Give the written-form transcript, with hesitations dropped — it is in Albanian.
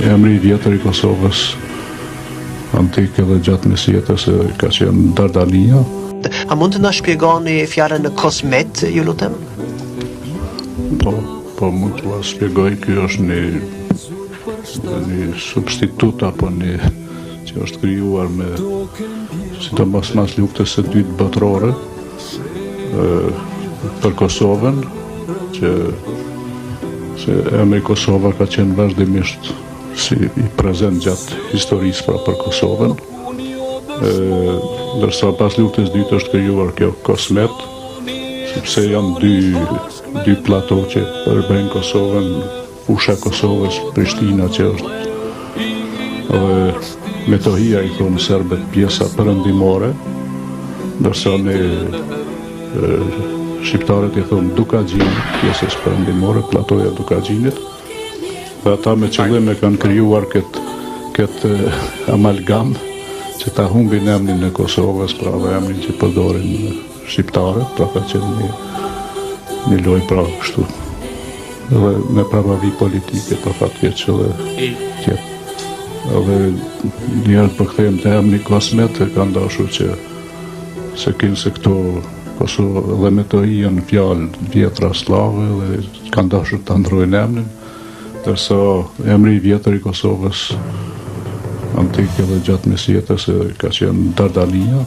Emri i vjetër i Kosovës antik edhe gjatë mesjetës ka qenë Dardania. A mund të na shpjegoni fjalën kosmet, ju lutem? Po, po mund t'ua shpjegoj, ky është një një substitut apo një që është krijuar me sidomos mas luftës së dytë botërore për Kosovën që se emri Kosova ka qenë vazhdimisht si i prezent gjatë historisë pra për Kosovën. E, ndërsa pas luftës dytë është krijuar kjo Kosmet, sepse janë dy dy plato që përbëjnë Kosovën, Fusha e Kosovës, Prishtina që është dhe Metohia i thonë serbët pjesa perëndimore, ndërsa ne shqiptarët i thonë Dukagjin, pjesës perëndimore, platoja e Dukagjinit. Dhe ata me qëllim e kanë krijuar këtë këtë amalgam që ta humbin emrin e Kosovës, pra dhe emrin që përdorin shqiptarët, pra ka qenë një, një lojë pra kështu. Dhe me prapavijë politike, për fat keq edhe tjetë. Edhe njëherë po kthehem te emri Kosmet, e kanë dashur që se kinse këto Kosovë dhe Metohi janë fjalë vjetra slave dhe kanë dashur ta ndrojnë emrin, ndërsa emri i vjetër i Kosovës antik edhe gjatë mesjetës ka qenë Dardania.